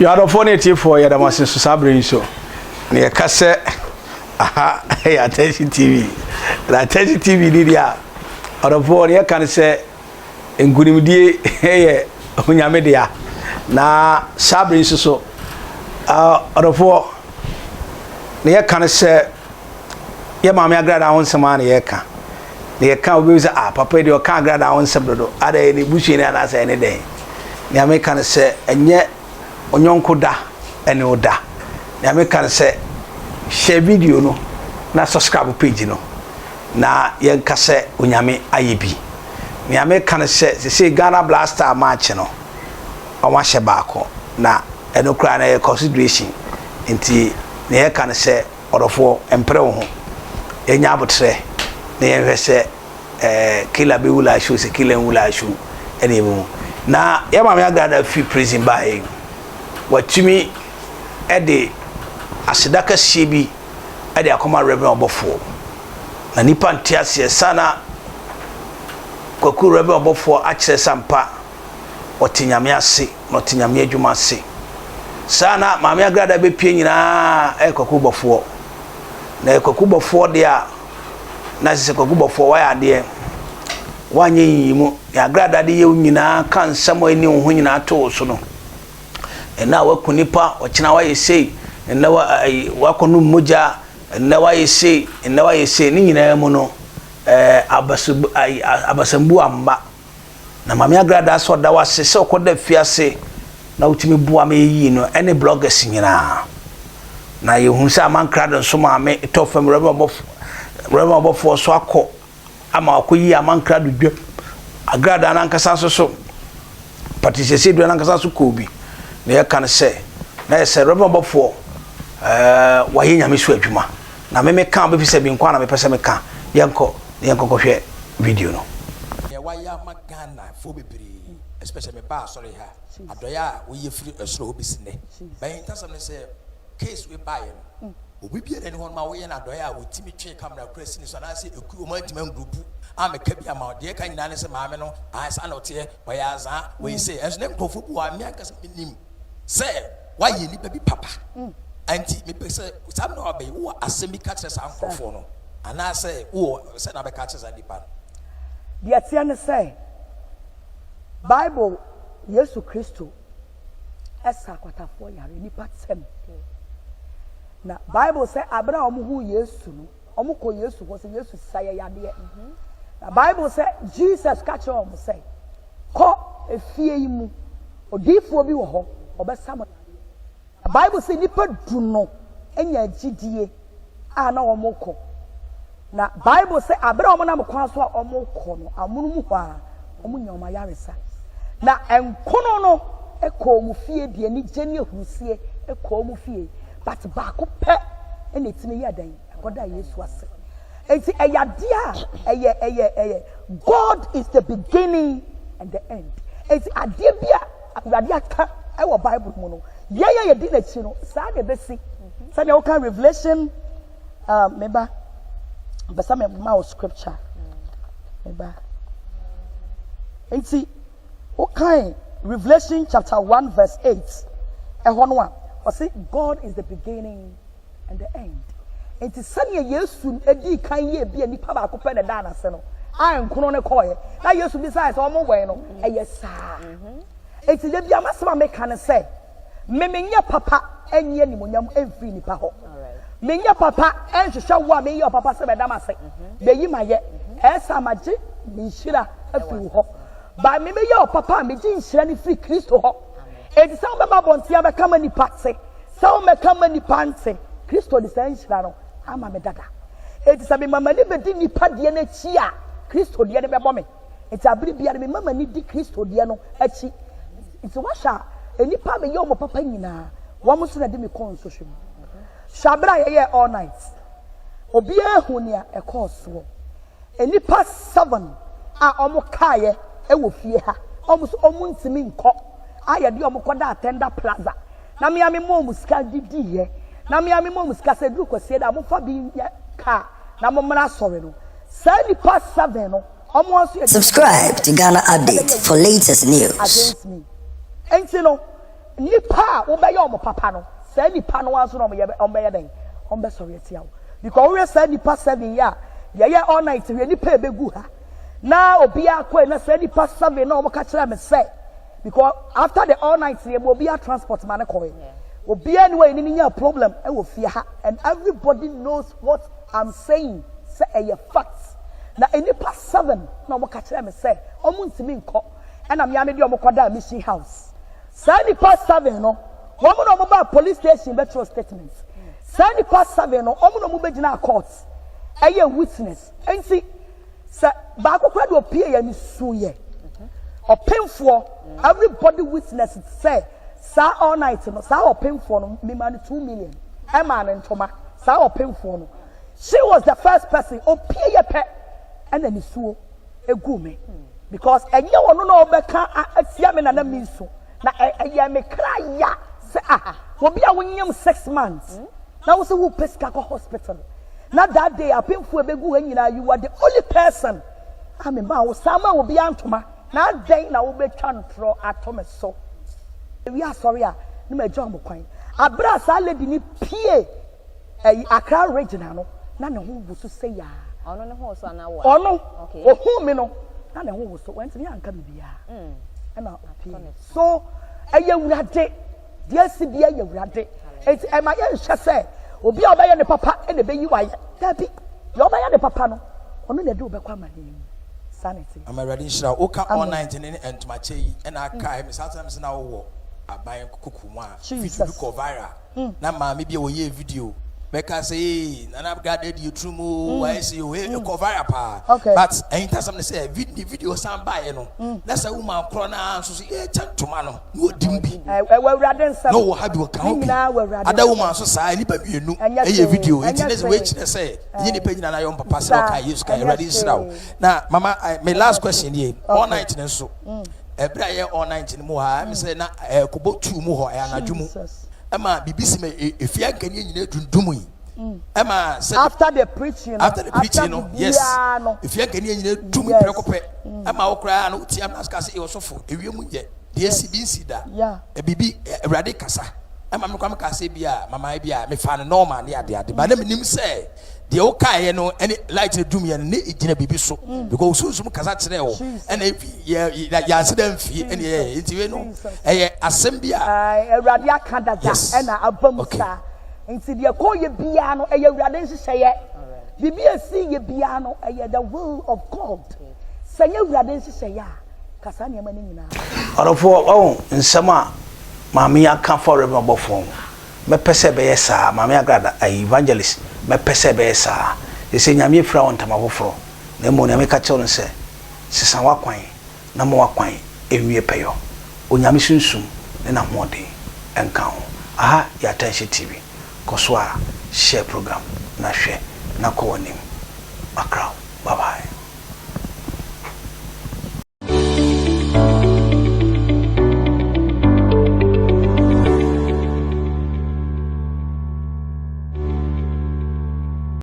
Yɛ adɔfoɔ ne atiefoɔ, yɛda mo ase nso saa berɛ yi nso na yɛka sɛ aha yɛ Attention TV. Na Attention TV ni deɛ a, ɔdɔfoɔ, ne yɛka no sɛ nkunimdie yɛ Onyame dea. Na saa berɛ yi nso so, ɔdɔfoɔ, ne yɛka no sɛ yɛ maame agradaa ho nsɛm a na yɛka. Na yɛka obi sɛ, ah, papa yi deɛ ɔka agradaa ho nsɛm dodo, ada yɛ ne busuani anaasɛ ɛne dɛn? Nea meka no sɛ ɛnyɛ ɔnyɔnko da ɛne wo da. Nea meka no sɛ share video no na subscribe page no na yɛnka sɛ Onyame ayɛ bi. Nea meka no sɛ sesei Ghana Black Star match no wɔn ahyɛ baako na ɛno koraa no ɛyɛ consideration, nti nea yɛka no sɛ ɔdɔfoɔ, mpere wo ho, yɛnya abotrɛ na yɛnhwɛ sɛ ɛɛ Killer bɛwu last show sɛ Killer nwu last show ɛna yɛbɛhu. Na yɛ maame Agrada fi prison baeɛ yi, watumi ɛde aseda kɛseɛ bi ɛde akɔma Reverend Ɔbɔfoɔ. Na nipa nte aseɛ sana Kwaku Reverend Ɔbɔfoɔ akyerɛ sɛ ampa ɔte Nyame ase na ɔte Nyame adwuma ase. Saa na maame Agrada bɛpie nyinaa ɛyɛ Kwaku Bɔfoɔ. Na ɛyɛ Kwaku Bɔfoɔ deɛ a, na ɛsɛ sɛ Kwaku Bɔfoɔ wayɛ adeɛ. Woanyɛ nyiyimu. Nea Agrada de yɛ wo nyinaa, ka nsɛm a ɛnni wo ho nyinaa to wo so no. Ɛnnɛ a waku nipa, ɔkyena wayɛ sei, ɛnnɛ wa, ayi, wakɔnom mogya, ɛnnɛ wayɛ sei, ɛnnɛ wayɛ sei. Ne nyinaa mu no, ɛɛ, abasabu, ayi, abasambu amma. Na Maame Agradaa sɛ ɔda wo ase sɛ ɔkɔda afiase na wotumi boa ma yɛyii no ɛne bloggers nyinaa. Na yɛhu sɛ Amankrado nso maame tɔ fam, Reverend Ɔbɔfoɔ nso akɔ ama wakɔyi Amankrado dwam. Agradaa no ankasa nso so, Patricia Seidu no ankasa nso kɔɔ bi. Na yɛka no sɛ, na yɛ sɛ Reverend Ɔbɔfoɔ ɛɛ wayɛ Nyame so adwuma. Na me meka a wobɛfi sɛ me nko ara na mepɛ sɛ meka. Yɛnkɔ na yɛnkɔ kɔhwɛ video no. Deɛ wayɛ ama Ghana foɔ bebree especially me baa asɔre ha adɔeɛ a woyɛ firi ɛsoro hɔ bɛsi nnɛ but ahintasɛm ne sɛ case wei baeɛ no obi biara nni hɔ nom a woyɛ no adɔeɛ a ɔtumi twee camera kura si ne so anaasɛ ɛku wɔn antumi angrupu ammɛka bi ama wo. Deɛ ɛka nyinaa ne sɛ maame no ae saa na ɔteɛ ɔyɛ azaa ɔyɛ sei ɛnso na nkurɔfoɔ bi wɔ hɔ a me ankasa menim sɛ woayɛ nnipa bi papa nti mepɛ sɛ saa mmerɛ waba yi wowɔ asɛm bi ka kyerɛ saa nkurɔfoɔ no anaasɛ wowɔ sɛ na bɛka kyerɛ saa nnipa no. Deɛ ɛteɛ ne sɛ, Bible, Yesu Kristo sa akwatafoɔ yare, nnipa tɛm. Na Bible sɛ abere a wɔhuu Yesu no, wɔkɔ Yesu hɔ sɛ Yesu sa yɛ yadeɛ. Na Bible sɛ Jesus ka kyerɛ wɔn sɛ, kɔ efie yi mu, odiyifoɔ bi wɔ hɔ, ɔbɛsa mo yadeɛ. Na Bible sɛ nnipa du no nyaa gyidie a na wɔrekɔ. Na Bible sɛ abere a wɔnam kwan so a wɔrekɔ no, amono mu hɔ a, wɔnya wɔn ayaresa. Na nkono no kɔɔ wɔn fie de anigye ne ahurusie kɔɔ wɔn fie. But baako pɛ na ɛtumi yɛɛ dɛn? Ɛkɔdaa Yesu ase. Enti ɛyɛ adeɛ a ɛyɛ ɛyɛ ɛyɛ God is the beginning and the end. Enti adeɛ bi a Awurade aka ɛwɔ Bible mu no, yɛn a yɛdi n'akyi no, saa na ɛbɛsi. Sɛdeɛ woka Revelation, uh, meba, mpɛ sɛ mema wo scripture. Meba. Enti wokan Revelation chapter 1 verse 8, ɛhɔ no a, ɔse God is the beginning and the end. Enti sɛnea Yesu dii kan yɛɛ bi a nipa baako pɛ na ɛdaa n'ase no, a nkono no kɔɔeɛ, na Yesu bisaeɛ sɛ wɔn wɛn no, ɛyɛ saa. Enti da bi a m'asɛm a meka ne sɛ, me menyɛ papa ɛnyi animonyam ɛmfiri nipa hɔ. Menyɛ papa ɛnhwehwɛ wo a meyɛ ɔpapa sɛ bɛda m'ase, bɛyi m'ayɛ, ɛyɛ saa magye me nhyira afiri wo hɔ. Ba me meyɛ ɔpapa a megye nhyira no firi Kristo hɔ. Enti sɛ wobɛba abɔnten abɛka ma nipa te, Sɛ womɛka ma nnipa nte, Kristo de saa nhyira no ama me dada. Enti sɛ mema m'ani bɛdi nnipa deɛ no akyi a, Kristo deɛ no bɛbɔ me. Enti abere biara mema m'ani di Kristo deɛ no akyi. Nti woahwɛ a, nnipa a meyɛ wɔn papa nyinaa, wɔn nso na ɛde me kɔɔ nsɔhwɛ mu. Hwɛ abere a yɛyɛɛ all night. Obiara hu nea ɛkɔɔ soɔ. Nnipa seven a wɔkaeɛ wɔ fie ha, wɔn nso wɔntumi nkɔ a yɛde wɔn kɔdaa Tender Plaza. Na me ara mema wɔn sika de diiɛ. Na me ara mema wɔn sika sɛ ɛduru Kwasiada a, momfa bi nyɛ kaa na mommra asɔre no. Saa nnipa seven no, wɔn ara nso yɛde Subscribe to Ghana Update for latest news. against me. Enti no, Nnipa a wobɛyɛ wɔn papa no, saa nnipa no ara nso na wɔyɛ wɔbɛyɛ dɛn? Wɔbɛsɔre atia wo. Because wohwɛ saa nnipa seven yi a yɛyɛ all night hwɛ nnipa a ɛbɛgu ha na obiara kɔe na saa nnipa seven na wɔka kyerɛ me sɛ because after the all night yɛ ma obiara transport ma ne kɔe. Obiara ni wɔ yɛ ne ne nya problem ɛwɔ fie ha and everybody knows what I'm saying sɛ ɛyɛ fact. Na nnipa seven na wɔka kyerɛ me sɛ wɔn ntumi nkɔ ɛna mmea me de wɔn kɔdaa mission house. Saa nnipa seven no, wɔn na wɔbaa police station bɛtwerɛ statement. Saa nnipa seven no, wɔn na wɔbɛgyinaa court ɛyɛ witness. Nti sɛ baako koraa de opie yɛ ne su yɛ ɔpemfoɔ, everybody witness sɛ saa all night no, saa ɔpemfoɔ no, mema no 2 million, ɛmaa no ntoma. Saa ɔpemfoɔ no, she was the first person opie yɛ pɛ ɛna ne suo egu me because ɛnyɛ ɔno na ɔbɛka atia me na na mi nso na ɛyɛ me kra ya sɛ ah, obi a wonyam 6 months na wosɛ wopɛ sika kɔ hospital na that day apemfo ebegu hɔ nyinaa, you are the only person a me ma wo saa ma obi antoma na adɛn na wobɛtwa ntorɔ ato me so? Ewi asɔre a ne ma agya ɔmo kwan abere a saa lady ni pie ɛyi Accra Regional no na ne ho woso sɛ yaa. Ɔno ne ho so anaa wo? Ɔno ohun mi no na ne ho woso, wɔntumi anka biribiara ɛna opie so. Ɛyɛ Awurade deɛ asi bi, ɛyɛ Awurade. Eti ɛma yɛn nhyɛ sɛ obi a ɔbɛyɛ ne papa ɛna ɛbɛyi wayɛ. Dabi, deɛ ɔbɛyɛ ne papa no, ɔno na ɛde ɔbɛkɔ ama ne mu. Saa na ɛte. Ama Awurade nhyira wo. Woka all night ne ntomakyɛ yi ɛna aka mi saa time sɛ na wowɔ aban kuku mu a video bi kɔ viral na maame bi a wɔyɛ video bɛka sɛ ee Nana Gada di eturu mu wayɛ sɛ o ee ɛkɔ viral paa. But ɛyin ne sɛ video san baeɛ no na sɛ woman korɔ naa nso so yɛkyɛ ntoma no na ɔdi mu bi. Ɛwɔ Awurade nsɛm. Na ɔwɔ ha bi, ɔka ho bi. Ada woman nso saa, nnipa mmienu ɛyɛ video. Nti ne sɛ wɔakyerɛ sɛ ɛnyɛ nipa nyinaa na ayɛ papa sɛ ɔka Yesu ka. Awurade nhyira wo. Na mama, my last question yɛ all night ne nso ɛberɛ a yɛ all night no mu ha ɛmi sɛ na ɛkɔbɔ tuu mu hɔ, ɛyɛ anadwo mu ɛma biribi si ma efie ankanea nyinaa dundum yi ɛma sɛ after the preaching no. After the preaching no, yes, efie ankanea nyinaa dum prɛko pɛ ɛma wo koraa no wotia mu na sɛ ɔsɔfo ewie mu nyɛ deɛ esi bi nsi da bibi. Awurade kasa ɛma me kwa me kasa bi a mama bi a mefa no normal ne ade ade ba na menim sɛ deɛ wokaeɛ no ɛne light no dum yɛ no ne gyina biribi so because sunsum kasa kyerɛ wo ɛna efi yɛ yɛanse dɛ mfie ɛne yɛyɛ. Nti wei no ɛyɛ asɛm bi a Awurade aka dada ɛna aba mu saa. Nti deɛ kɔ yɛ biara no ɛyɛ Awurade nhyehyɛeɛ. Biribi a esi yɛ biara no ɛyɛ the will of God. Sɛ nyɛ Awurade nhyehyɛeɛ a ka saa nneɛma no nyinaa. Ɔdɔfoɔ, wahu nsɛm a maame yi aka fa Rev. Ɔbɔfoɔ ho? Mɛpɛ sɛ ɛbɛyɛ saa. Maame Agrada, ayi, Evangelist, mɛpɛ sɛ ɛbɛyɛ saa. Seesei Nyame afira wo ntama foforɔ, na mmom nea meka kyerɛ wo ne sɛ, sesa w'akwan na ma w'akwan nwie pɛyɔ. Onyame Sunsum ne N'ahoɔden nka wo ho. Aha yɛ Atɛnhye TV. Kɔ so ara share program na hwɛ na kɔ w'anim. Makra wo.